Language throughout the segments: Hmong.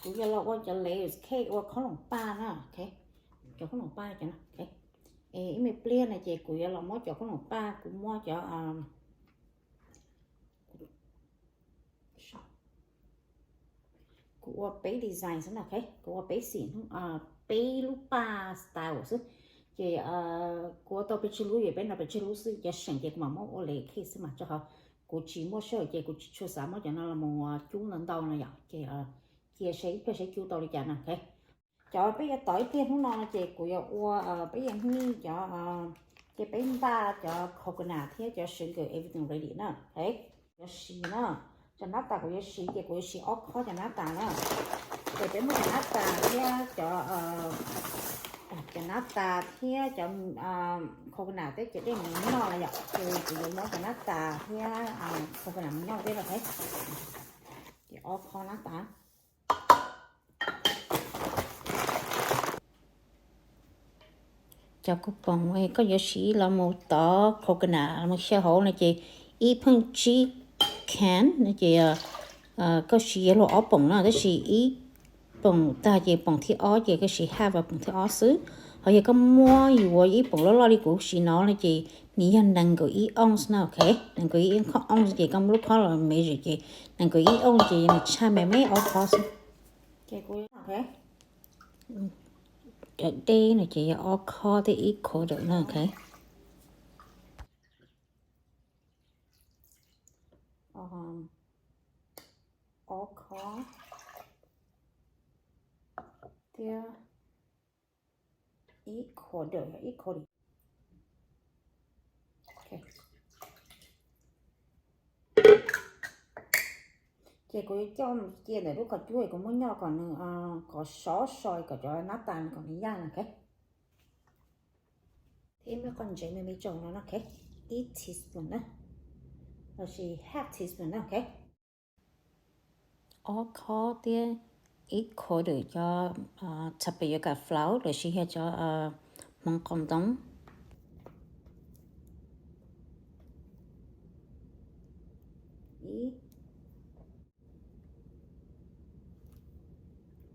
Kuv yuav los ua cov layers cake ua khaub loom paj na, cov khaub loom paj cov no. Ib me pliag no ces kuv yuav los muab cov khaub loom paj, kuv muab cov, kuv ua peb design xwb na, kuv ua peb xim, peb lub paj style xwb. Ces kuv ua tau pes tsawg lub, peb no pes tsawg lub xwb, cov seem ces kuv mam muab ua layers cake xwb mas, rau qhov kuv tsis muaj sij hawm ces kuv tsis tshua xav muab cov no los cub ntau ntau no yom. Ces cia saib ib pliag saib cub tau li cas na. Cov peb yuav tov ib pliag hnub no no ces kuv yuav ua, peb yuav hnyij cov, ces peb npaj cov coconut thiab cov sugar everything ready na. Yuav siv na, cov nab tas kuv yuav siv ces kuv yuav siv ob khob cov nab tas na. Ces peb muab cov nab tas thiab cov, cov nab tas thiab cov coconut thiab cov dej mus noj no yom, ces kuv yuav muab cov nab tas thiab coconut mus noj thiab no thiab. Ces ob khob nab tas. Cov kuv poom koj yuav siv los mus tov coconut los mus xyaw hauv no ces ib pheej tsib can no ces koj siv yuav luag ob poom no, tab sis ib poom tag ces poom thib ob ces koj siv half poom thib ob xwb. Ho yog koj muab yuav ib poom loj loj li kuv siv no no ces nws yog nees nkaum ib ounce na, ok, nees nkaum ib ounce ces koj muab lub khob los measure ces nees nkaum ib ounce ces nws tshaj me me ob khob xwb. Cov dej no ces yog ob khob thiab ib quarter na, ok. Ob khob thiab ib quarter, ib quarter. Ces kuv yuav coj cia ntawm lub qhov cub kuv muab nyob kom nws, kom sov so kom cov nab tas kom nws yaj na, ok. Thiab muab qhov ntsev me me tso no no, ok. Ib teaspoon na, lossis half teaspoon na, ok. Ob khob thiab ib quarter cov tapioca flour lossis yog cov hmoov qau ntoo. Ib,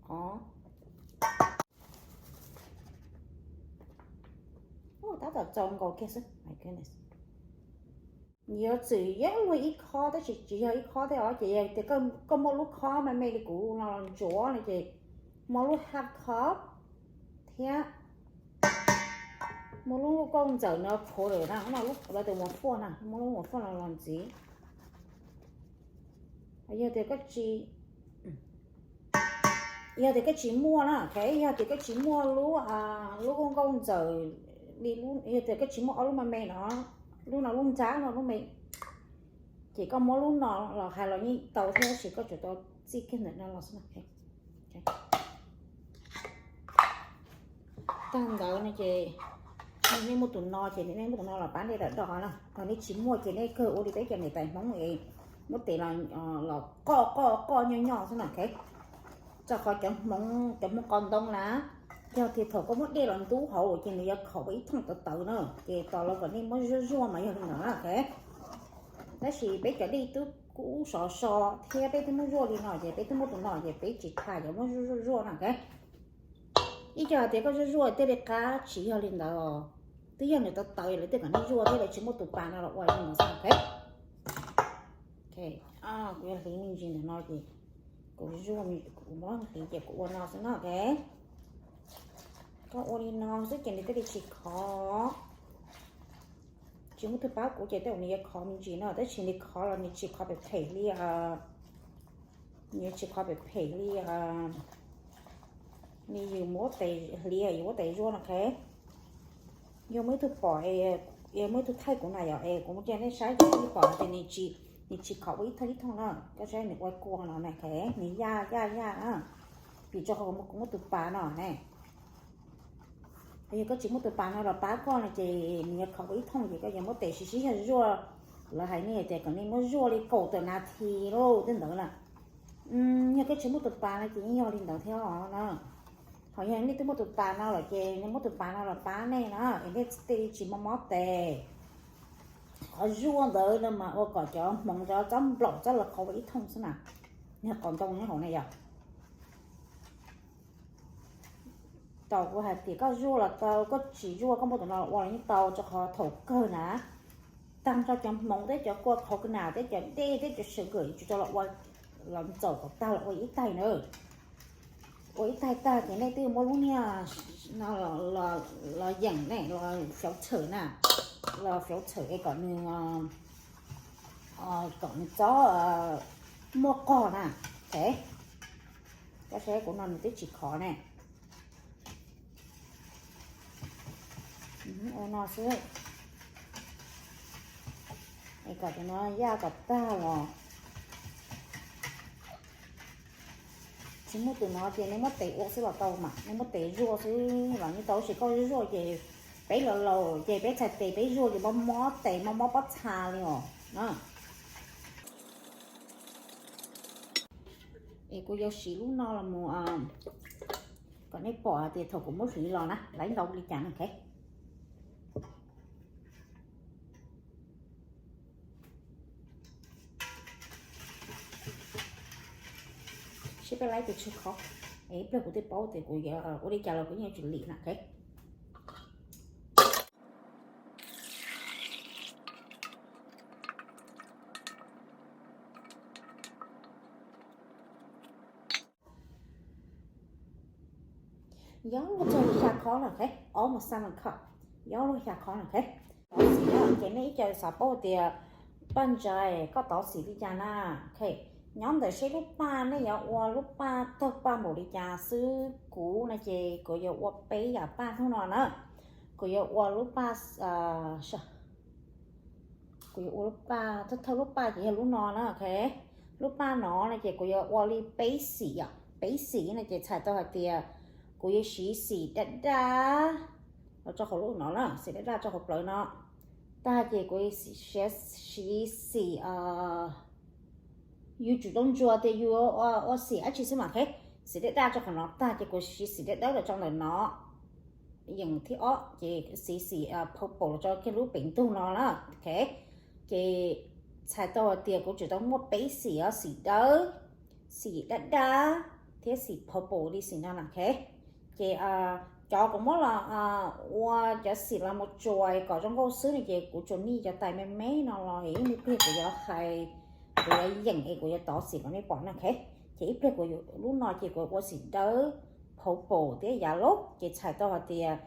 ob. Tab tom txaus nkaus kiag xwb, my goodness. Yuav txwm yog luag ib khob tab sis tsis yog ib khob thiab os, ces yog tias koj muaj lub khob me me li kuv no los ntsuav no ces muaj lub half cup thiab muaj lub kauj ntxawm no quarter na, lawv tus muas fuaj na, muaj lub muas fuaj no los ntxiv. Yog tias koj tsis, yog tias koj tsis muaj na, ok, yog tias koj tsis muaj lub, lub kauj ntxawm li, yog tias koj tsis muaj ob lub me me no, lub no lub nrab no lub me, ces koj muab lub no los hais los yeej tau thiab, tab sis koj tsum tau txij kiag ntawm no los xwb. Tag ntawd no ces nej muaj tus no ces nej muaj tus no los pab nej dam do na, ho nej tsis muaj ces nej kawg ua li peb cov niam tais Hmoob es muab tes los qoj qoj qoj nyoj nyoj xwb na, ok. Rau qhov cov hmoov, cov hmoov qau ntoo na, yog tias thaum koj muab dej los ntub hauv ces nws yuav khaum ua ib thooj tawv tawv na, ces tos los kom nej muab zuaj zuaj mas yog li ntawd na, ok. Tab sis peb cov dej twb kub sov so thiab peb twb muab zuaj li no ces peb twb muab tus no ces peb tsis tham cov muab zuaj zuaj zuaj na, ok. Ib co hais tias koj zuaj zuaj thiaj li qab, tsis yog li ntawd os. Twb yog nws tawv tawv lawv thiaj kom nej zuaj thiab, lawv tsis muaj tus pas no los ua li no xwb, ok. Ok, kuv yuav hliv me ntsis ntawm no ces kuv zuaj, kuv muab hliv ces kuv ua no xwb no, ok. Koj ua li no xwb ces nws thiaj li tsis khov. Tsis muaj tus pab kuv ces tej zaum nws yuav khov me ntsis no, tab sis nws khov los nws tsis khov phem phem li, nws tsis khov phem phem li, li yus muab tes hliv, yus muab tes zuaj no, ok. Yog muaj ib tug pom, yog muaj ib tug thaij kuv na yom, es kuv muab cia nej saib ces nej pom tias nws tsis khov ua ib thooj ib thooj no, koj saib nws ua kua no na, ok, nws yaj yaj yaj na, vim rau qhov kuv muab tus pas no ne. Yog koj tsis muaj tus pas no los pab koj no ces nws yuav khov ua ib thooj ces koj yuav muab tes siv sib zog zuaj. Lawv hais nej tias kom nej muab zuaj li kaum tawm nas this lauj tej ntawd na. Yog koj tsis muaj tus pas no ces yeej yog li ntawd thiab os na. Ho yog nej twb muaj tus pas no lawm ces nej muab tus pas no los pab nej na, es nej thiaj li tsis mob mob tes. Qhov zuaj ntawd no mas ua kom cov hmoov cov txob nplaum txob los khov ua ib thooj xwb na. Yog qau ntoo nyob hauv na yom. Thaum kuv hais tias koj zuaj los tau, koj tsis zuaj koj muab tus no los ua los yeej tau, rau qhov thaum kawg na, tag nrho cov hmoov thiab cov kua qhauv ka nas thiab cov dej thiab cov sugar tsis tau los ua, los ntxaum kom tag los ua ib taig na. Ua ib taig tag ces nej twb muab lub niag no los yeem ne, los filter na, los filter es kom nws, kom nws txhob muaj qog na. Ok, koj saib kuv no nws twb tsis khov ne. Ua no xwb, es kom cov no yaj kom tag los. Tsis muaj tus no ces nej muab tes ua xwb los tau mas, nej muab tes zuaj xwb los yeej tau, tab sis koj zuaj ces peb laus laus ces peb txhais tes peb zuaj ces mob mob tes mob mob pob txha li os. Es kuv yuav siv lub no los mus kom nej pom hais tias thaum kuv muab hliv los na laiv ntau li cas na. Ok, seb peb laiv tus tsw qhov, es ib pliag kuv thiaj paub tias kuv yuav ua li cas los kuv yeej yuav tsum lim na. Ok, yob luag txog li xya khov na. Ok, almost seven cup, yob luag xya khov na. Ok, tov xim na, ces nej ib co xav paub tias Paj Ntxais koj tov xim li cas na. Ok, nyob ntawm seb lub paj nej yuav ua lub paj tawg paj npaum li cas xwb. Kuv no ces kuv yuav ua peb yam paj hnub no na. Kuv yuav ua lub paj, kuv yuav ua lub paj, thawj thawj lub paj ces yog lub no na. Ok, lub paj no no ces kuv yuav ua li peb xim os, peb xim no ces txhais tau hais tias kuv yuav siv xim daj daj los rau hauv lub no na, xim daj daj rau hauv plawv no. Tag ces kuv siv xim, yus tsum tau ntsuas tias yus ua xim dab tsi xwb mas. Ok, xim daj daj rau qhov no tag ces kuv siv xim dawb dawb los rau ntawm no. Yeem thib ob ces siv xim purple los rau kiag lub pem ntug no na. Ok, ces txhais tau hais tias kuv tsum tau muaj peb xim os, xim dawb, xim daj daj thiab xim purple li xim no na. Ok, ces cov kuv muab los ua cov xim los mus tsuas kom zoo nkauj xwb no ces kuv tsuas nij cov tais me me no los es ib pliag kuv yuav hais, kuv yuav yeem es kuv yuav tov xim kom nej pom na. Ok, ces ib pliag kuv, lub no ces kuv ua xim dawb, purple thiab yellow ces txhais tau hais tias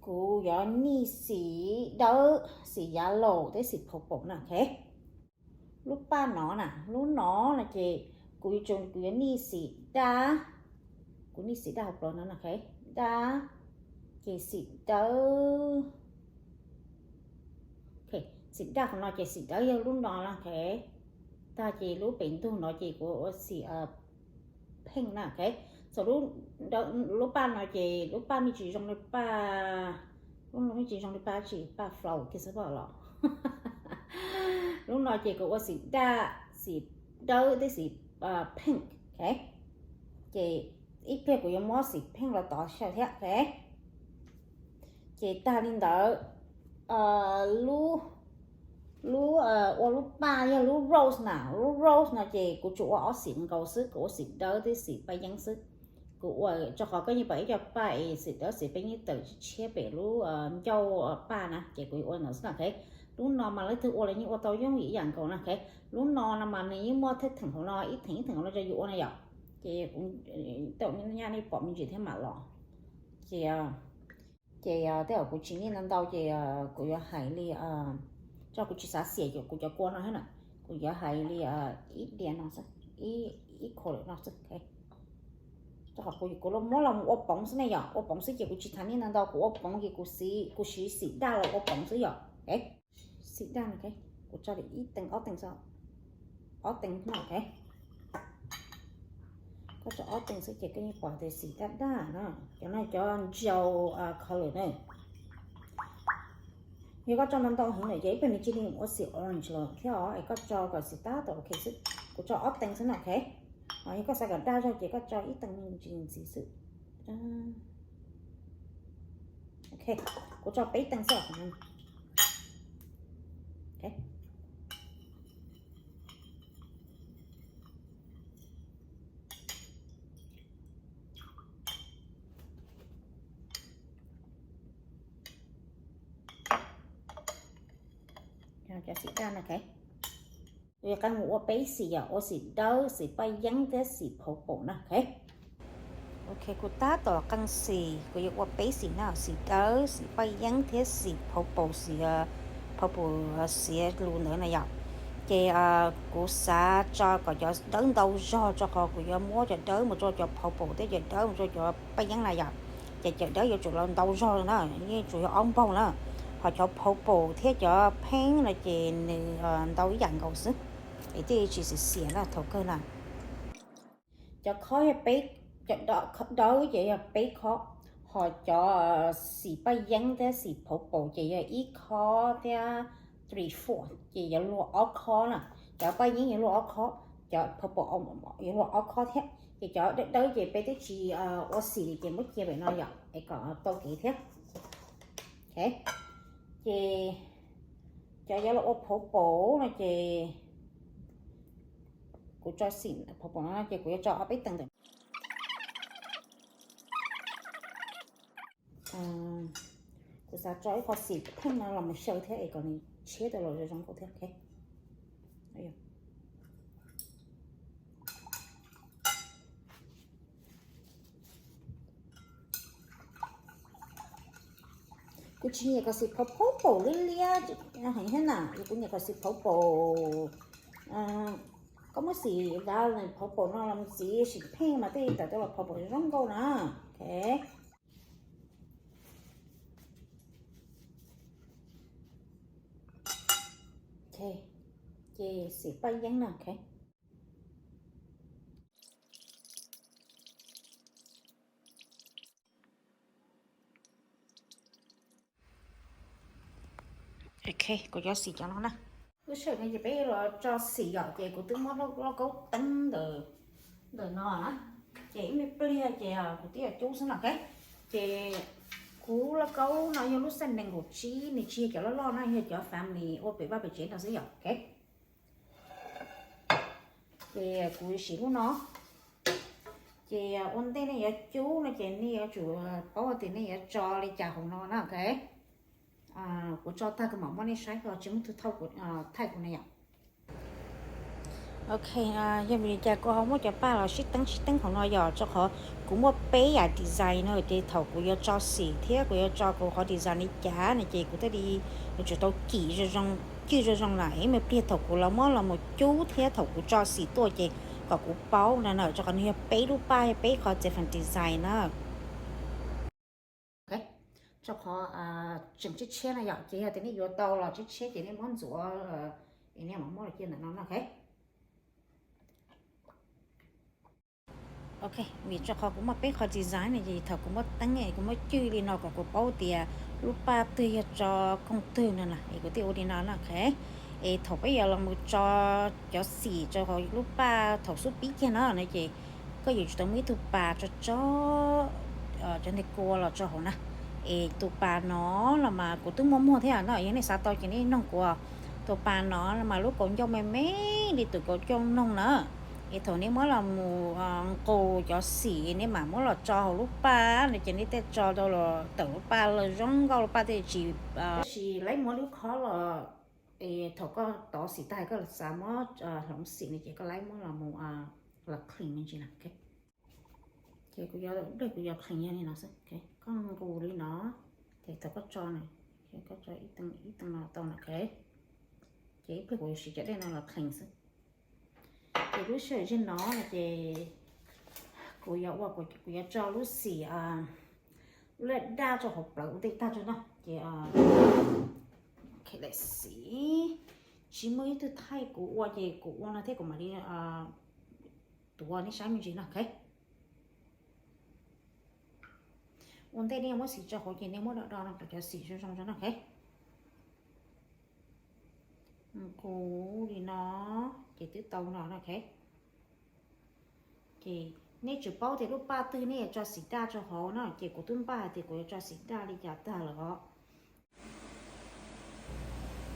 kuv yuav nij xim dawb, xim yellow thiab xim purple na. Ok, lub paj no na, lub no no ces kuv yuav, kuv yuav nij xim daj, kuv nij xim daj hauv plawv no na. Ok, daj, ces xim dawb, xim daj qhov no ces xim dawb yog lub no na. Ok, tag ces lub pem ntug no ces kuv ua xim pink na. Ok, txawm lub paj no ces lub paj me ntsis zoo li paj, lub no me ntsis zoo li paj tsis paj flower kiag xwb pom los. Lub no ces kuv ua xim daj, xim dawb thiab xim pink. Ok, ces ib pliag kuv yuav muab xim pink los tov saib thiab. Ok, ces tag li ntawd, lub, lub ua lub paj yog lub rose na, lub rose no ces kuv tsuas ua ob xim nkaus xwb, kuv ua xim dawb thiab xim paj yeeb xwb. Kuv ua rau qhov koj yeej pom ib co paj es xim dawb xim paj yeeb tawm tshiab pem lub ncauj paj na ces kuv ua ntawd xwb na. Ok, lub no mas leej twg ua los yeej ua tau yooj yim ib yam nkaus na. Ok, lub no no mas nws yeej muaj thawj theem hauv no ib theem ib theem hauv no rau yus ua na yom. Ces kuv, tej zaum nyaj nej pom me ntsis thiab mam los. Ces, ces tej zaum kuv tsis nij ntau ntau ces kuv yuav hais li, tso kuv tsis xav xiam kuv cov kua no thiab na, kuv yuav hais li ib diav no xwb, ib, ib co lawm no xwb. Ok, rau qhov kuv, kuv muab los ua poov xwb ne yom, ua poov xwb ces kuv tsis tas nij ntau ntau, kuv ua poov ces kuv, kuv siv xim daj los ua poov xwb yom. Ok, xim daj no, ok, kuv tso li ib teev ob teev xwb, ob teev no. Ok, koj tso ob teev xwb ces koj yeej pom tias xim daj daj no. Cov no cov ntsau color na. Yog koj tso ntau ntau heev lawm ces ib pliag nws cia li ua xim orange lawm thiab os, es koj tso kom xim tab tom ok xwb. Kuv tso ob teev xwb na. Ok, yog koj xav kom daj zog ces koj tso ib teev me ntsis ntxiv xwb. Ok, kuv tso peb teev xwb. Ok, Cov xim daj no, ok. Kuv yuav qee mus ua peb xim yom, ua xim dawb, xim paj yeeb thiab xim purple na, ok. Ok, kuv tab tom qee xim, kuv yuav ua peb xim na, xim dawb, xim paj yeeb thiab xim purple, xim purple xiav lus ntawd na yom. Ces kuv xav tso kom cov dawb ntau zog, rau qhov kuv yuav muab cov dawb mus rau cov purple thiab cov dawb mus rau cov paj yeeb na yom. Ces cov dawb yuav tsum los ntau zog na, yeej tsum yog ob npaug na. Ho cov purple thiab cov pink no ces nws ntau ib yam nkaus xwb, es thiaj tsis xiav xiav na thaum kawg na. Cov khob yog peb, cov dawb ces yog peb khob, ho cov xim paj yeeb thiab xim purple ces yog ib khob thiab three fourth, ces yuav luag ob khob na. Cov paj yeeb yuav luag ob khob, cov purple yuav luag ob khob thiab. Ces cov dawb dawb ces peb twb tsis ua xim li ces muab cia pem no yom, es kom tau kev thiab. Ces cov yuav los ua purple no ces kuv tso xim purple no ces kuv yuav tso ob peb tee ntawm. Kuv xav tso ib qho xim pheej no los mus xyaw thiab es kom nws tshiab tau los zoo zoo nkauj thiab, ok. Kuv tsis nyiam kom xim purple liab liab heev thiab na, kuv nyiam kom xim purple, koj muab xim violent purple no los mus txiv xim pheej mas thiaj tawm tau los purple zoo nkauj na, ok. Ok, ces xim paj yeeb na, ok. Ok, kuv cov xim cov no na. Lub sij hawm no ces peb los tso xim yom, ces kuv twb muab lauj kaub teeb ntawm no na, ces ib me pliag ces kuv twb yuav cub xwb no, ok. Ces kuv lauj kaub no yog lub size nees nkaum tsib, nws tsis yog cov loj loj na, yog cov family ua pem vaj pem tsev no xwb yom, ok. Ces kuv siv lub no. Ces ua ntej nej yuav cub no ces nej yuav tsum paub tias nej yuav tso li cas hauv no na, ok. Kuv tso tag kuv mam muab nej saib, tsis muaj tus thaij kuv na yom. Ok, yog vim li cas kuv ho muab cov paj los sib teeb sib teeb hauv no yog rau qhov kuv muaj peb yam design no ces thaum kuv yuav tso xim thiab kuv yuav tso kuv qhov design li cas no ces kuv thiaj li yuav tsum tau kim zoo zoo, cwj zoo zoo na, ib me pliag thaum kuv los muab los mus cub thiab thaum kuv tso xim tuaj ces kom kuv paub no na, rau qhov nws yog peb lub paj, yog peb qhov different design na. Ok, rau qhov tseem tshiab tshiab na yom, ces yog tias nej yuav tau los tshiab tshiab ces nej muab ntxuav, es nej mam muab los cia ntawm no na, ok. Ok, vim rau qhov kuv muaj peb qhov design no ces thaum kuv muab teeb es kuv muab cwj li no kom kuv paub tias lub paj twg yog tso koog twg no na, es kuv thiaj ua li no na, ok. Es thaum peb yuav los mus tso cov xim rau hauv lub paj thaum xub pib kiag no no ces koj yuav tsum tau muaj ib tug pas tso tso cov niag kua los rau hauv na. Es tus pas no los mas kuv twb muaj muag thiab no, yog nej xav tau ces nej noog kuv. Tus pas no los mas lub kaus ncauj me me li tus kaus ncauj noog na. Es thaum nej muab los mus nqus cov xim nej mam muab los tso hauv lub paj no ces nej thiaj tso tau los tawm lub paj los zoo nkauj, lub paj thiaj tsis. Tab sis laib muab lub khob los, es thaum koj tov xim tag koj xav muab hloov xim no ces koj laib muab los mus los clean me ntsis na. Ces kuv yuav, dej kuv yuav clean yog li no xwb, koj nqus li no, ces thaum koj tso na, koj tso ib tee no tau na, ok. Ces ib pliag kuv yuav siv cov dej no los clean xwb. Ces lub sij hawm no no ces kuv yuav ua, kuv yuav tso lub xim, lub daj daj rau hauv plawv ua ntej tag tso no ces, ok, let's see. Tsis muaj ib tug thaij kuv ua ces kuv ua no thiab kuv mam li tuav nej saib me ntsis no, ok. Ua ntej nej muab xim tso hauv ces nej muab do do no kom cov xim zoo zoo no, ok. Nqus li no, ces twb tau no, ok. Ces nej tsum paub tias lub paj twg nej yuav tso xim daj rau hauv no, ces kuv twb npaj hais tias kuv yuav tso xim daj li cas tag lawm os.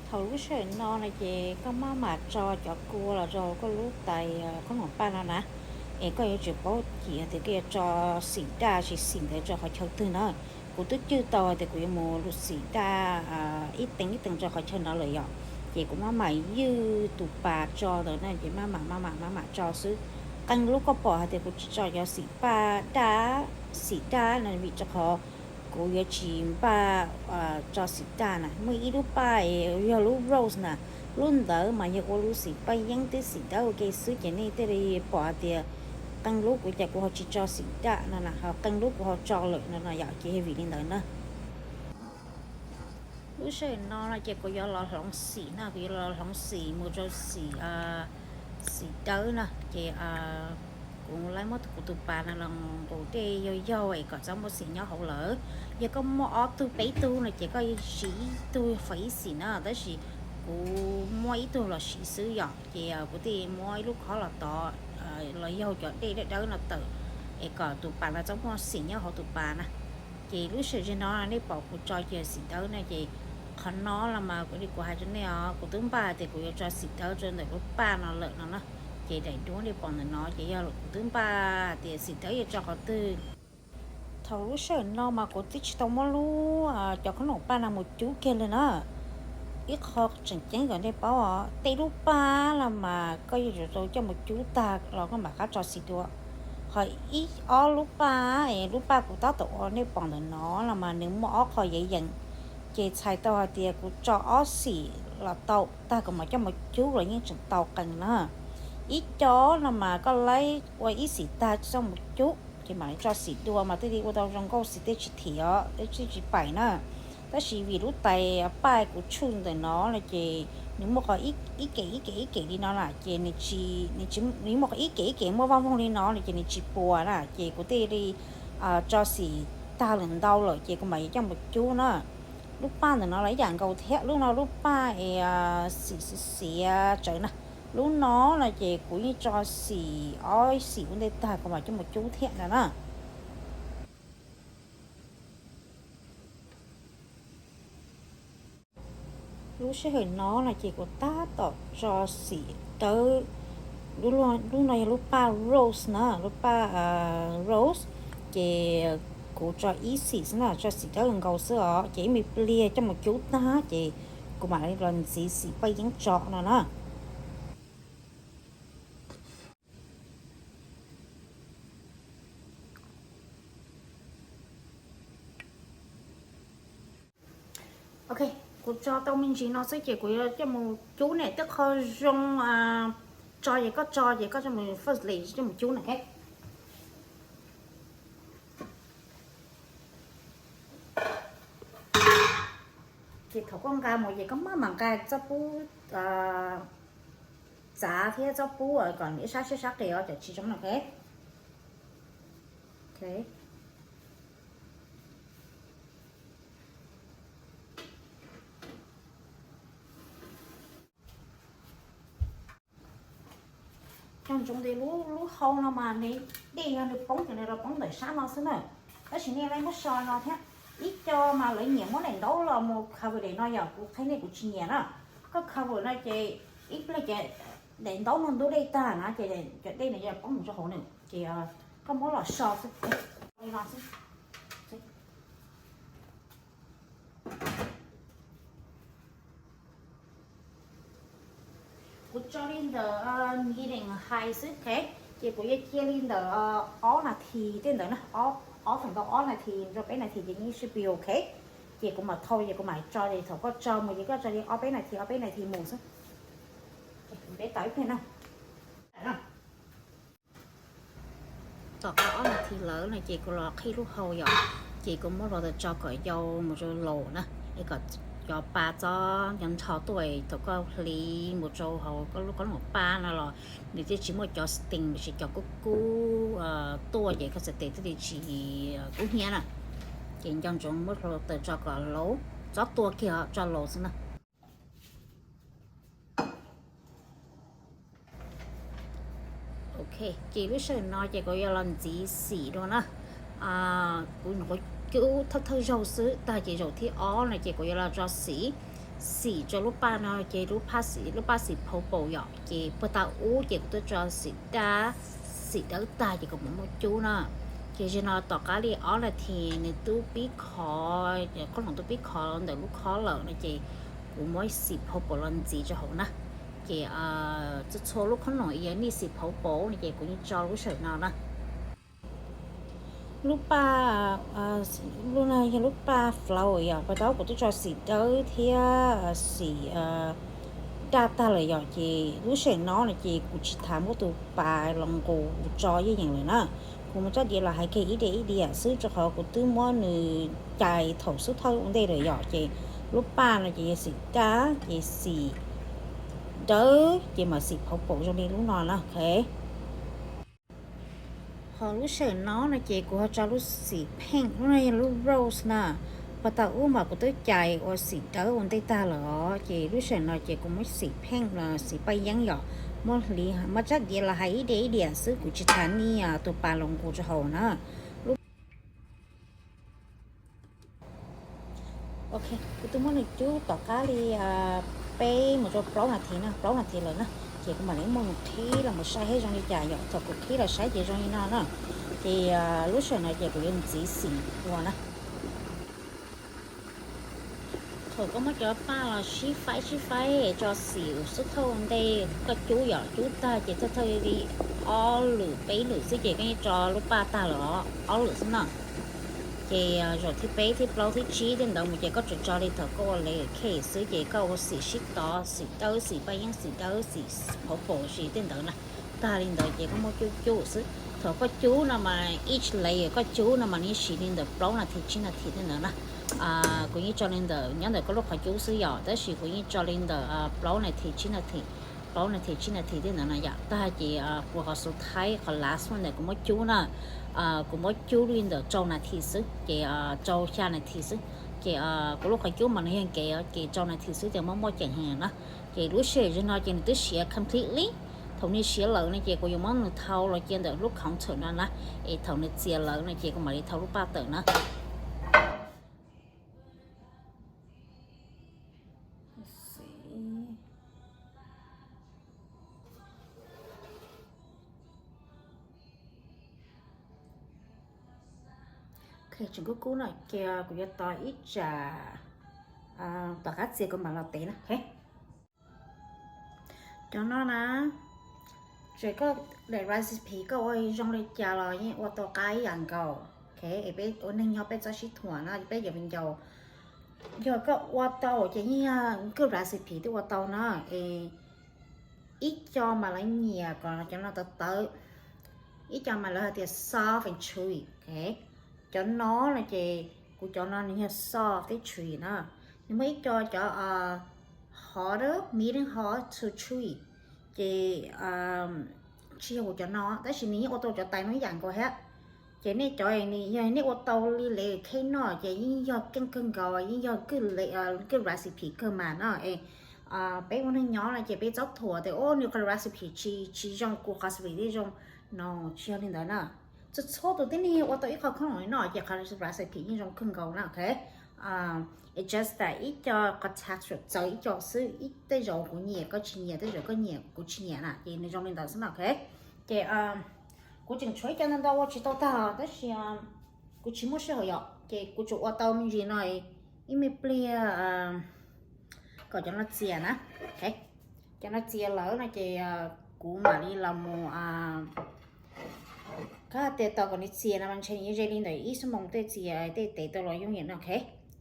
Thaum lub sij hawm no no ces koj maj mam tso cov kua los rau koj lub tais khaub ncaws paj no na, es koj yuav tsum paub cim tias koj yuav tso xim daj tsis xim ntawd rau qhov chaw twg na. Kuv twb cwj tau tias kuv yuav mus lug xim daj ib teev ib teev rau qhov chaw no lawm yom. Ces kuv maj mam ywj tus pas tso ntawd na, ces maj mam maj mam maj mam tso xwb. Qee lub koj pom hais tias kuv tsis tso cov xim paj daj, xim daj no vim rau qhov kuv yuav tsis npaj tso xim daj na. Muaj ib lub paj es yog lub rose na, lub ntawd mas yog ua lub xim paj yeeb thiab xim dawb ua ke xwb, ces nej thiaj li pom hais tias qee lub kuv cas kuv ho tsis tso xim daj no na, ho qee lub kuv ho tso lawm no no yom, ces yog vim li ntawd na. Lub sij hawm no no ces kuv yuav los hloov xim na, kuv yuav los hloov xim mus rau xim, xim dawb na, ces kuv laib muab kuv tus pas no los nqus dej yaug yaug es kom txhob muaj xim nyob hauv lawm. Yog koj muaj ob tug peb tug no ces koj siv ib tug fais ib xim na, tab sis kuv muab ib tug los siv xwb yom, ces kuv thiaj muab ib lub khob los tod los yaug cov dej dawb dawb no tawm es kom tus pas no txhob muaj xim nyob hauv tus pas na. Ces lub sij hawm no nej pom kuv tso kiag xim dawb na, ces qhov no los mas kuv li kuv hais rau nej os, kuv twb npaj hais tias kuv yuav tso xim dawb rau ntawm lub paj no lawm no na. Ces daim duab nej pom ntawm no ces yog kuv twb npaj hais tias xim dawb yuav tso qhov twg. Thaum lub sij hawm no mas kuv twb tsis tau muab lub, cov khoom paj no mus cub kiag li na. Ib qho tseem ceeb kom nej paub os, tej lub paj los mas koj yuav tsum tau coj mus cub tag los koj mam qab tso xim dua. Ho ib ob lub paj es lub paj kuv tab tom ua nej pom ntawm no los mas nws muaj ob qho yeev yeev, ces txhais tau hais tias kuv tso ob xim los tau tag kuv mam coj mus cub los yeej tseem tau qee na. Ib co no mas koj laib ua ib xim tag coj mus cub ces mam li tso xim dua mas thiaj li ua tau zoo nkauj xim tej tsis thim os, tej tsis paim na. Tab sis vim lub tais paj kuv tshuj ntawm no no ces nws muaj qhov ib kem ib kem ib kem li no na, ces nws muaj qhov ib kem ib kem muaj vaj voog li no no ces nws tsis puas na, ces kuv thiaj li tso xim tag lawm ntau lawm ces kuv mam yuav coj mus cub na. Lub paj ntawm no los ib yam nkaus thiab, lub no lub paj es xim xiav tsawv na. Lub no no ces kuv yeej tso xim ob xim ua ntej tag kuv mam coj mus cub thiab ntag na. Lub sij hawm no no ces kuv tab tom tso xim dawb, lub no yog lub paj rose na, lub paj rose, ces kuv tso ib xim xwb na, tso xim dawb nkaus xwb os, ces ib me pliag coj mus cub tag ces kuv mam li los ntxiv xim paj yeeb tso no na. Ok, kuv tso tau me ntsis no xwb ces kuv yuav coj mus cub ne, tej qho zoo tso ces koj tso ces koj coj mus first lay coj mus cub na. Ces thaum koj nqa mus ces koj maj mam nqa txoj pub txav thiab txoj pub kom nws ib sab siab sab qis os, cov tsis zoo na. Nco ntsoov tias lub hau no mas nws dej yog nws poob ces nws los poob ntawm sab no xwb na. Tab sis nej laib muab so no thiab. Ib co mas lawv nyiam muab daim ntaub los mus cover daim no, yog kuv qhia nej kuv tsis nyiam na. Koj cover no ces ib pliag ces daim ntaub no ntub dej tag na ces cov dej no yuav poob mus rau hauv nws ces koj muab los so xwb. Li no xwb. Kuv tso li ntawm medium high xwb, ok. Ces kuv yuav cia li ntawm ob nas this tej ntawd na, ob feem ntau ob nas this rau peb nas this ces yeej should be ok. Ces kuv mam thau ces kuv mam tso, ces thaum koj tso mus ces koj tso li ob peb nas this ob peb nas this mus xwb. Peb tau ib pliag na. Tom qab ob nas this lawm no ces kuv los qhib lub hau yom, ces kuv muab los tso kom yau mus rau laus na, es kom cov pa txob nco ntho tuaj, thaum koj hliv mus rau hauv koj lub kob noom paj no los nws thiaj tsis muaj cov sting los sis cov kub kub tuaj ces koj txhais tes thiaj li tsis kub hnyiab na. Ces nco ntsoov muab hluav taws tso kom laus, txob tua kiag tso laus xwb na. Ok, ces lub sij hawm no ces kuv yuav los ntxiv xim dua na. Kuv nyuam qhuav cub thawj thawj zaug xwb, tag ces zaum thib ob no ces kuv yuav los tso xim, xim rau lub paj no ces lub paj xim purple yom, ces puag ta ub ces kuv twb tso xim dab, xim dawb tag ces kuv mam muab cub na. Ces zaum no tom qab li ob nas this nws twb pib khov, qhob noom twb pib khov ntawm lub khob lawm no ces Kuv muab xim phau paum los ntxiv rau hauv na. Ces txhua txhua lub khob noom uas nij xim phau paum no ces kuv yeej tso lub sij hawm no na. Lub paj, lub no yog lub paj flower yom, pas tau kuv twb tso xim dawb thiab xim daj tag lawm yom, ces lub sij hawm no no ces kuv tsis tas muab tus pas los nqus tso yeej yeem lawm na. Kuv muab rab diav los hais kiag ib diav ib diav xwb rau qhov kuv twb muab nws cais thaum xub thawj ua ntej lawm yom, ces lub paj no ces yog xim daj ces xim dawb ces mam xim phau paum zoo li lub no na, ok. Ho lub sij hawm no no ces kuv ho tso lub xim pink, lub no yog lub rose na. Pas tau ub mas kuv twb cais ua xim dawb ua ntej tag lawm os, ces lub sij hawm no ces kuv muab xim pink los xim paj yeeb yom, muab hliv muab rab diav los hais ib diav ib diav xwb, kuv tsis tas nij tus pas los nqus rau hauv na. Ok, kuv twb muab nws cub tom qab li peb mus rau plaub nas this na, plaub nas this lawm na, ces kuv mam li muab nws qhib los mus saib seb zoo li cas yom. Thaum kuv qhib los saib ces zoo li no na. Ces lub sij hawm no ces kuv yuav ntxiv xim ua na. Thaum koj muab cov paj los sib faib sib faib tso xim xub thawj ua ntej koj cub yom, cub tag ces thawj thawj li ob lwm peb lwm xwb ces koj yeej tso lub paj tag lawm ob lwm xwb na. Ces zaum thib peb thib plaub thib tsib tej ntawd mus ces koj tsuas tso li thaum koj ua layer cake xwb ces koj ua xim sib tov, xim dawb, xim paj yeeb, xim dawb, xim phau paum, xim tej ntawd na. Tag li ntawd ces koj muab cub cub xwb. Thaum koj cub no mas each layer koj cub no mas nws siv li ntawm plaub nas this tsib nas this tej ntawd na. Kuv yeej tso li ntawm nyob ntawm koj lub qhov cub xwb yom, tab sis kuv yeej tso li ntawm plaub nas this tsib nas this, plaub nas this tsib nas this tej ntawd na yom. Tag ces kuv qhov xub thaib qhov last one ntawm kuv muab cub na, kuv muab cub li ntawm rau nas this xwb ces rau xya nas this xwb. Ces kuv lub qhov cub mas nws yog nkev ces rau nas this xwb ces muaj muaj ceem heev na. Ces lub sij hawm no ces nws twb siav completely. Thaum nws siav lawm no ces kuv yuav muab nws thau los cia ntawm lub counter no na, es thaum nws txias lawm no ces kuv mam li thau lub paj tawm na. Ok, tseem kub kub no ces kuv yuav tos ib tsam tom qab txias kuv mam los tev na. Cov no na, txawm koj daim recipe koj ua zoo li cas los yeej ua tau qab ib yam nkaus. Ok, es peb ua neeg nyob peb txhob sib thuam na, peb yuav ncaus. Yog koj ua tau ces yeej yog koj recipe twb ua tau na. Es ib co mas lawv nyiam kom cov no tawv tawv, ib co mas lawv hais tias soft and chewy. Ok, cov no no ces kuv cov no nws yog soft thiab chewy na. Nws muaj ib co cov hot, medium hot to chewy, ces tsis yog kuv cov no tab sis nws yeej ua tau cov tais no ib yam nkaus thiab. Ces nej cov yog nej ua tau li layer cake no ces yeej yog keej kawg nkaus, yeej yog kawg recipe kawg mas no. Es peb ua neeg nyob no ces peb txhob thuam tias o nws qhov recipe tsis tsis zoo kuv qhov recipe thiaj zoo. No, tsis yog li ntawd na. Txhua txhua tus tib neeg ua tau ib qho khoom li no ces qhov recipe yeej zoo kawg nkaus na, ok. It's just that ib co qhov texture txawv ib co xwb, tej zaum kuv nyiam koj tsis nyiam, tej zaum koj nyiam kuv tsis nyiam na, ces nws zoo li ntawd xwb na, ok. Ces kuv tseem tshuav ib co ntau ntau ua tsis tau tag tab sis kuv tsis muaj sij hawm yom, ces kuv tsuas ua tau me ntsis no, ib me pliag kom cov no txias na. Cov no txias lawm no ces kuv mam li los mus, koj tias tos kom nws txias no mas ntshe nws ze li ntawm ib xuab moos tej txias tej tev tau los yooj yim no, ok.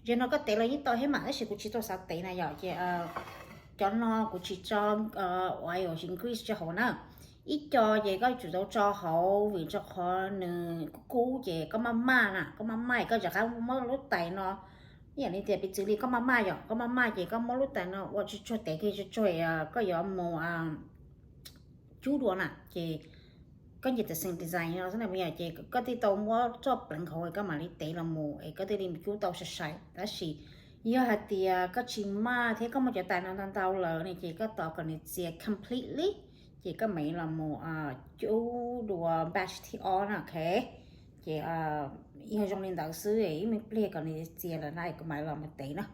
Ze no koj tev los yeej tau thiab mas tab sis kuv tsis tau xav tev na yom, ces cov no kuv tsis tso oil grease rau hauv na. Ib co ces koj tsum tau tso hauv vim rau qhov nws kub kub ces koj maj maj na, koj maj maj koj rov qab muab lub tais no, ib yam li tias piv txwv li koj maj maj yom, koj maj maj ces koj muab lub tais no ua tsuag tsuag tev kiag tsuag tsuag, koj yuav mus cub dua na, ces koj nyiam tias same design no xwb na, ces koj thiaj tau muab roj pleev hauv koj mam li tev los mus es koj thiaj li cub tau sai sai. Tab sis yog hais tias koj tsis maj thiab koj muaj cov tais no ntau ntau lawm ne ces koj tos kom nws txias completely ces koj mam li los mus cub dua batch thib ob na, ok. Ces yog zoo li ntawd xwb, ib me pliag kom nws txias lawm na kuv mam li los mus tev na.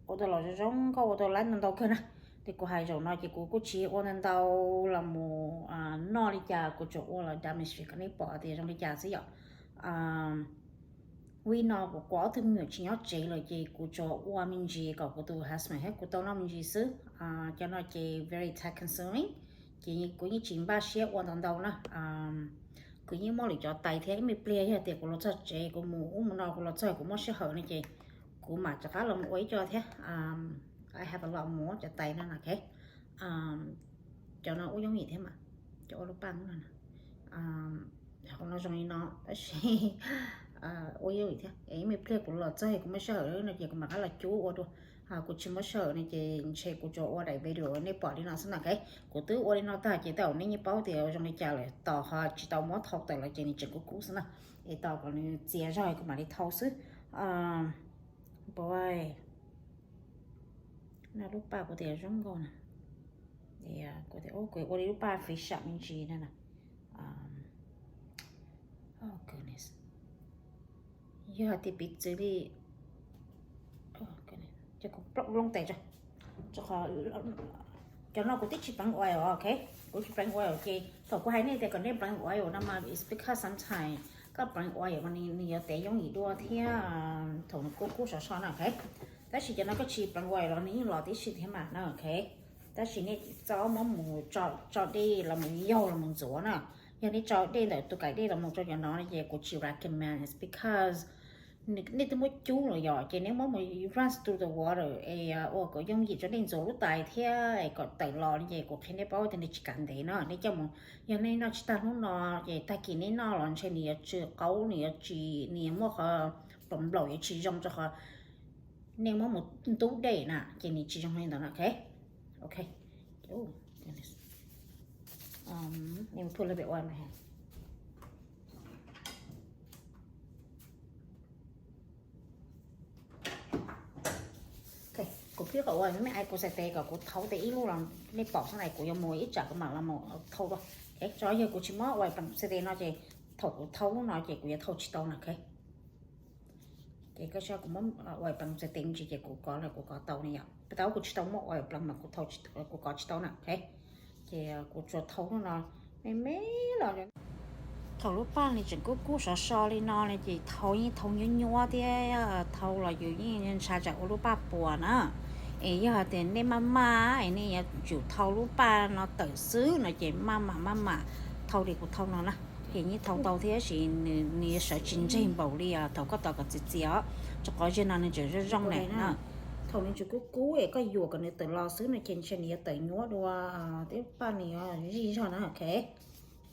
Ua tau los zoo zoo nkauj, ua tau lab ntau ntau kawg na. Ces kuv hais zaum no ces kuv kuj tsis ua ntau ntau los mus noj li cas, kuv tsuas ua los demonstrate kom nej pom tias zoo li cas xwb yom. Vim no kuv ob tug me nyuam tsis nyob tsev lawm ces kuv tsuas ua me ntsis kom kuv tus husband thiab kuv tau noj me ntsis xwb. Cov no ces very time consuming, ces kuv yeej tsis npaj siab ua ntau ntau na. Kuv yeej muaj lwm cov tais thiab, ib me pliag yog tias kuv los txog tsev, kuv mus ub mus no, kuv los txog kuv muaj sij hawm no ces kuv mam rov qab los ua ib co thiab. I have a lot more cov tais no na, ok. Cov no ua yooj yim thiab mas, cov ua lub paj no, hauv no zoo li no tab sis ua yooj yim thiab. Es ib me pliag kuv los txog kuv muaj sij hawm no ces kuv mam rov qab los cub ua dua. Kuv tsis muaj sij hawm no ces ntshe kuv tsuas ua daim video nej pom li no xwb na, ok. Kuv twb ua li no tag ces tej zaum nej yeej paub tias zoo li cas lawm, tos ho tsis tau muab thau tawm los ces nws tseem kub kub xwb na. Es tos kom nws txias zog kuv mam li thau xwb. Boy, no lub paj kuv tias zoo nkauj na. Kuv tias kuv ua li lub paj fiv sam me ntsis na. Yog hais tias piv txwv li, ces kuv plooj loo tes tso. Cov no kuv twb tsis pleev oil, ok. Kuv tsis pleev oil ces thaum kuv hais nej tias kom nej pleev oil no mas it's because sometimes koj pleev oil mas nws yuav tev yooj yim dua thiab thaum nws kub kub sov so na, ok. Tab sis cov no koj tsis pleev oil los nws yeej los tib si thiab mas na, ok. Tab sis nej txhob muab mus tso dej los mus yaug los mus ntxuav na. Yog nej tso dej ntawm tus kais dej los mus rau cov no ces kuv tsis recommend, it's because nej twb muab cub lawm yom, ces nej muab mus runs through the water es ua kom yooj yim rau nej ntxuav lub tais thiab es kom tawm los no ces kuv qhia nej paub tias nws tsis kav ntev na. Nej coj mus, yog nej noj tsis tag hnub no ces tag kis nej noj los ntshe nws yuav tsis qaub, nws yuav tsis, nws yuav muaj qhov nplaum nplaum yuav tsis zoo rau qhov nej muab mus ntub dej na, ces nws tsis zoo li ntawd na, ok. Ok. Let me put a little bit oil in my hand. Ok, kuv phib qhov uas nej ai kuv xais tes kom kuv thau tes ib lub los nej pom xwb na, kuv yuav mus ib tsam kuv mam los mus thau dua. Ok, tso yog kuv tsis muab uas pleev xais tes no ces thaum kuv thau lub no ces kuv yuav thau tsis tau na, ok. Ces koj saib kuv muab uas pleev xais tes me ntsis ces kuv kov los kuv kov tau ne yom. Pab tau kuv tsis tau muab uas pleev mas kuv kov tsis tau na, ok. Ces kuv tsuas thau lub no me me los. Thaum lub paj nws tseem kub kub sov so li no ne ces thau yeej thau nyuab nyuab thiab, thau los yus yeej ntshaw tsam ua lub paj puas na. Es yog hais tias nej maj maj es nej yuav tsum thau lub paj no tawm xwb no ces maj mam maj mam thau li kuv thau no na. Ces yeej thau tau thiab sis nws yuav sawv tsis ntseg npaum li thaum koj tos kom txias txias os, rau qhov zaum no nws tseem zoo zoo lawm na. Thaum nws tseem kub kub es koj yuam kom nws tawm los xwb no ces ntshe nws yuav tawm nyuab dua, tej paj nws yuav zij zog na, ok.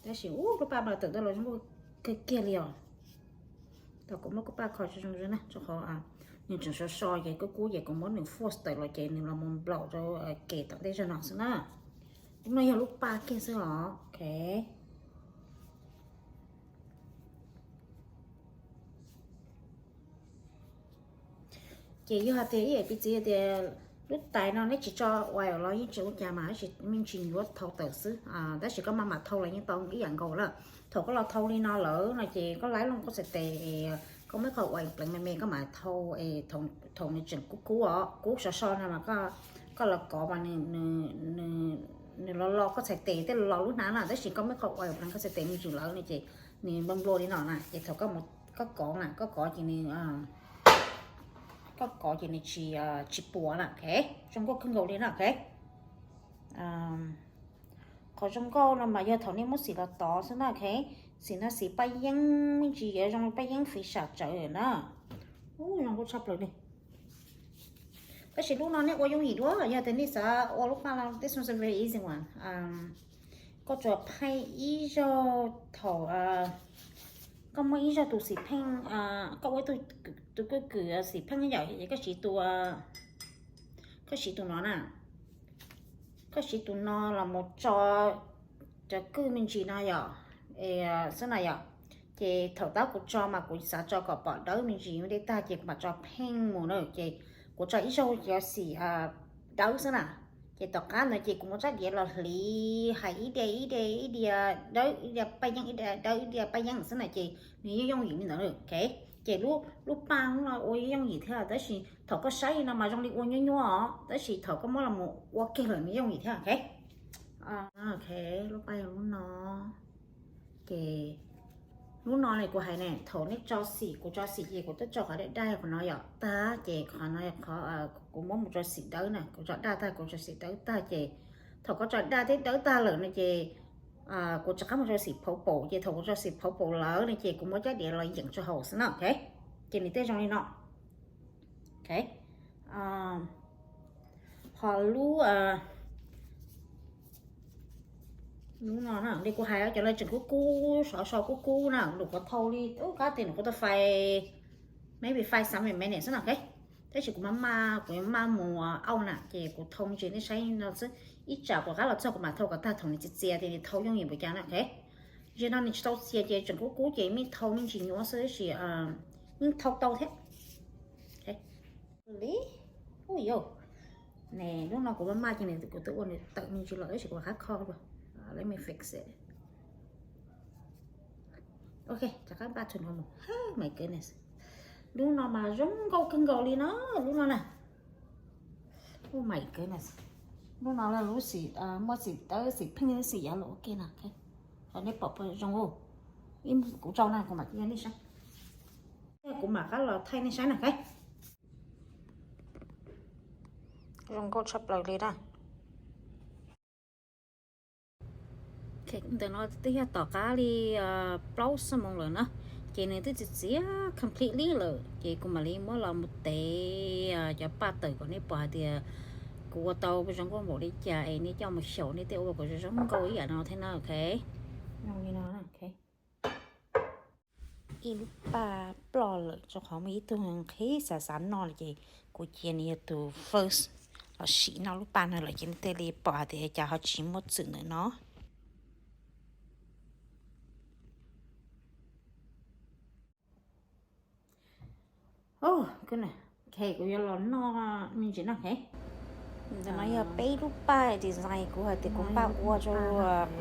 Tab sis ub, lub paj mas tawm tau los zoo nkauj kawg kiag li os. Thaum kuv muab kuv paj kho zoo zoo na, rau qhov nws tseem so so ces kub kub ces kuv muab nws force tawm los ces nws los mus nplaum rau kev tom ntej zog no xwb na. Lub no yog lub paj kiag xwb os, ok. Ces yog hais tias ib yam piv txwv tias lub tais no neb tsis tso uas los yeej tsis ua cas mas, tab sis me ntsis yuav thau tawm xwb, tab sis koj maj mam thau los yeej tau ib yam nkaus lawm. Thaum koj los thau li no lawm no ces koj laib loo koj txhais tes, koj muab qhov uas pleev me me koj mam thau, thaum nws tseem kub kub os, kub sov so no mas koj los kov mas nws los los koj txhais tes tej los lub hnab na, tab sis koj muab qhov uas pleev koj txhais tes me ntsis lawm no ces nws nplua nplua li no na, ces thaum koj kov na, koj kov ces nws koj kov ces nws tsis, tsis puas na, ok. Zoo nkauj kawg nkaus li na, ok. Qhov zoo nkauj no mas yog thaum nej muab xim los tod xwb na, ok. Xim no xim paj yeeb, me ntsis yuav zoo paj yeeb fiv sam tsawv na. Ub, zoo nkauj tshaj plaws li. Tab sis lub no nej ua yooj yim dua, yog tias nej xav ua lub paj los this one's a very easy one. Koj tsuas pheej ib zaug thaum koj muaj ib zaug tus xim pheej, koj ua tus kwj kwm xim pheej yom, koj siv tus, koj siv tus no na, koj siv tus no los mus tso cov kwj me ntsis no yom, xwb na yom. Ces thaum tab kuv tso mas kuv xav tso kom pom dawb me ntsis dej tag ces kuv mam tso pheej mus na, ces kuv tso ib zaug cov xim dawb xwb na. Ces tom qab ntawd ces kuv muab rab diav los hliv hais ib diav ib diav ib diav dawb ib diav paj yeeb ib diav dawb ib diav paj yeeb xwb na ces nws yeej yooj yim li ntawd, ok. Ces lub paj no ua yooj yim thiab tab sis thaum koj saib li no mas zoo li ua nyuaj nyuaj os, tab sis thaum koj muab los mus ua kiag lawm nws yooj yim thiab, ok. Ok, lub paj yog lub no. Ces Lub no ne kuv hais ne, thaum nej tso xim, kuv tso xim ces kuv twb tso qhov daj daj qhov no yom, tag ces qhov no qhov kuv muab mus tso xim dawb na, kuv tso daj tag kuv tso xim dawb tag ces thaum koj tso daj thiab dawb tag lawm no ces kuv rov qab mus tso xim purple ces thaum kuv tso xim purple lawm no ces kuv muab cab diav los yeem rau hauv xwb na, ok. Ces nws thiaj zoo li no. Ok. Ho lub, lub no na, li kuv hais cov no tseem kub kub, sov so kub kub na, nws kuv thau li ub qab tias nws kuv tau five, maybe five something minutes xwb na, ok. Tab sis kuv maj maj, kuv yuav maj mus auj na ces kuv thau me ntsis nej saib no xwb, ib tsam kuv qab los txog kuv mam thau kom tag, thaum nws txias txias tias nws thau yooj yim npaum cas na, ok. Zaum no nws tsis tau txias ces tseem kub kub ces mej thau me ntsis nyuaj xwb tab sis yeej thau tau thiab. Li, ub yau, ne lub no kuv maj maj ces nws kuv twb ua nws tawm me ntsis los tab sis kuv qab kho dua. Let me fix it. Ok, rov qab back to normal. Oh my goodness. Lub no mas zoo nkauj kawg nkaus li no, lub no na. Oh my goodness. Lub no lub xim, muaj xim tawb xim pink xim yav los ua ke na. Qhov nej pom puas zoo? Kuv tso na kuv mam coj nej saib. Kuv mam qab los thaij nej saib na. Zoo nkauj tshaj plaws li na. Ntawm no twb yog tom qab li plaub xuab moos lawm na, ces nws twb txias txias completely lawm ces kuv mam li muab los mus tev cov paj tawm kom nej pom hais tias kuv ua tau zoo nkauj npaum li cas es nej coj mus xyaum nej thiaj ua kom zoo zoo nkauj ib yam no thiab na, ok. Ib lub paj ploj lawm rau qhov muaj ib tug nqhis xav xav noj lawm ces kuv cia nws yog tus first los sim noj lub paj no lawm ces nej thiaj li pom hais tias cas ho tsis muaj txwm ntawm no. Ok, kuv yuav los noj me ntsis no, ok. Ntawm no yog peb lub paj design kuv hais tias kuv npaj ua rau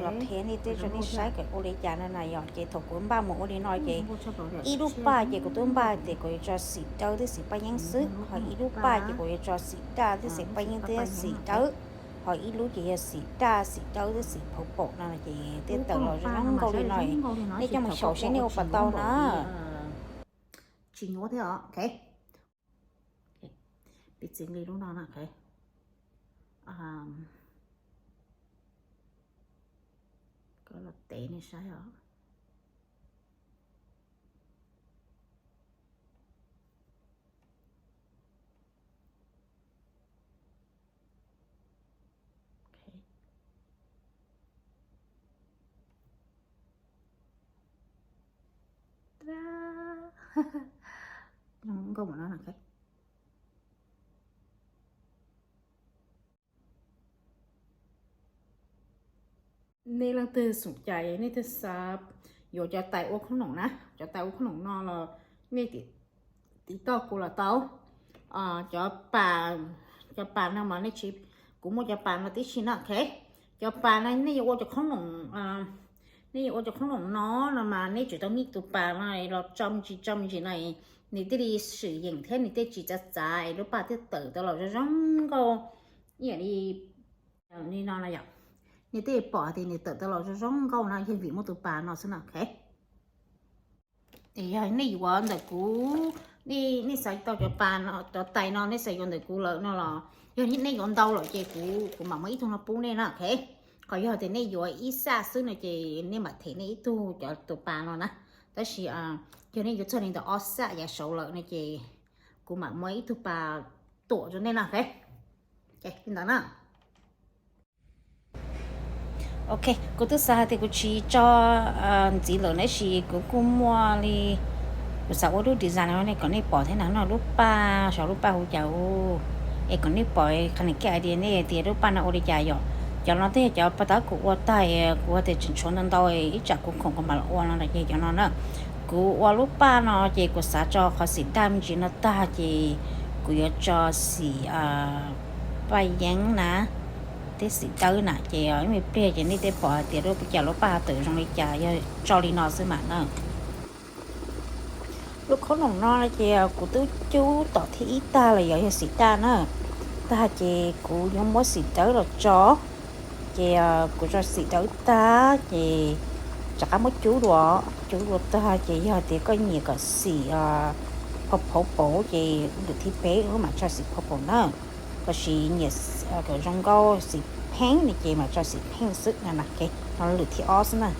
los qhia nej thiab rau nej saib kom ua li cas no na yom. Ces thaum kuv npaj mus ua li no ces ib lub paj ces kuv twb npaj tias kuv yuav tso xim dawb thiab xim paj yeeb xwb, ho ib lub paj ces kuv yuav tso xim daj thiab xim paj yeeb thiab xim dawb, ho ib lub ces yog xim daj xim dawb thiab xim purple no ces thiaj tawm los zoo nkauj li no. Nej coj mus xyaum seb nej ua puas tau na. Tsis nyuaj thiab os, ok. Piv txwv li lub no na, ok. Koj los tev nej saib os. Zoo nkauj no na. Nej leej twg xom cai nej twg xav yuav cov tais ua khoob noom na, cov tais ua khoob noom no los nej tiv toj kuv los tau. Cov pas, cov pas no mas nej tsis, kuv muaj cov pas no tib si na, ok. Cov pas no nej yuav ua cov khoob noom, nej yuav ua cov khoob noom no no mas nej tsum tau nij tus pas no los tso me ntsis tso me ntsis no, nws thiaj li swm yeem thiab nws thiaj tsis txav txav es lub paj thiaj tawm tau los zoo zoo nkauj ib yam li li no no yom. Nej thiaj pom tias nws tawm tau los zoo zoo nkauj no yog vim muaj tus pas no xwb no, ok. Yog nej yuav ntawm kuv, nej xav tau cov pas no, cov tais no nej xav yuav ntawm kuv lawm no los yog nej yuav ntau lawm ces kuv, kuv mam muab ib tug no pub nej na, ok. Qhov yog tias nej yuav ib xaj xwb no ces nej mam them nej ib tug cov tus pas no na. Tab sis yog nej yuav txog li ntawm ob xaj yav saud lawm no ces kuv mam muab ib tug pas tuam rau nej na, ok. Li ntawd na. Ok, kuv twb xav hais tias kuv tsis tso ntxiv lawm tab sis kuv kuj muaj li, kuv xav ua lub design no kom nej pom thiab na, no lub paj, saum lub paj hu cas u, es kom nej pom qhov niam kiag idea nej tias lub paj no ua li cas yom. Cov no twb yog cov pas tau kuv ua tag, kuv tias tseem tshuav ntau ntau ib tsam kuv khoom kuv mam los ua no ces cov no na. Kuv ua lub paj no ces kuv xav tso qhov xim daj me ntsis no tag ces kuv yuav tso xim paj yeeb na, thiab xim dawb na ces ib me pliag ces nej thiaj pom hais tias lub, cas lub paj tawm zoo li cas, yog tso li no xwb mas na. Lub khob noom no ces kuv twb cub tom thib ib tag lawm, yog, yog xim daj na, tag ces kuv yuav muab xim dawb los tso. Ces kuv tso xim dawb tag ces Rov qab muab cub dua, cub dua tag ces yog tias koj nyiam kom xim purple ces lwm thib peb wb mam tso xim purple na. Tab sis nyiam kom zoo nkauj xim pink no ces mam tso xim pink xwb no. Lwm thib ob xwb na.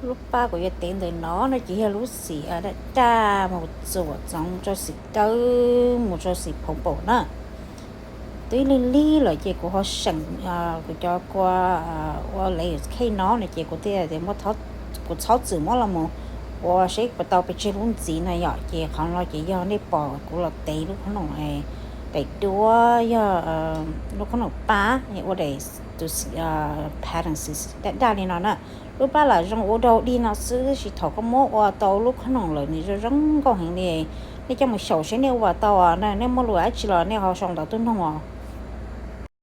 Lub pab kuv yuav tev ntawm no no ces yog lub xim daj daj mus txuam txoov rau xim kawg mus rau xim purple na. Twb lig lig lawm ces kuv ho seem kuv cov kua ua layer cake no no ces kuv thiaj tias kuv txhob txwm muab los mus ua seb puas tau pes tsawg lub ntxiv no yom. Ces qhov no ces yog nej pom kuv los tev lub khob noom daim duab, yog lub khob noom pab ua daim tus pattern daj daj li no na. Lub pab lam zoo ua dog dig no xwb, tab sis thaum koj muab ua tau lub khob noom lawm nws zoo zoo nkauj heev li. Nej coj mus xyaum seb nej ua tau na, nej muaj lus dab tsi los nej ho sau ntawv tuaj nug os.